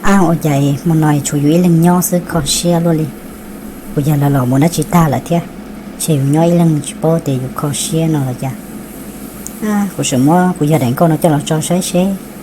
Ab, ua cas hmo no tshuav yus ib leeg nyob xwb kho siab luaj li. Kuv yawg lawv los mus dab tsi tag lawm thiab, ces yus nyob ib leeg tsis paub tias yus kho siab no los cas. Kuv sim muab kuv yawg daim nkauj no coj los tso saib seb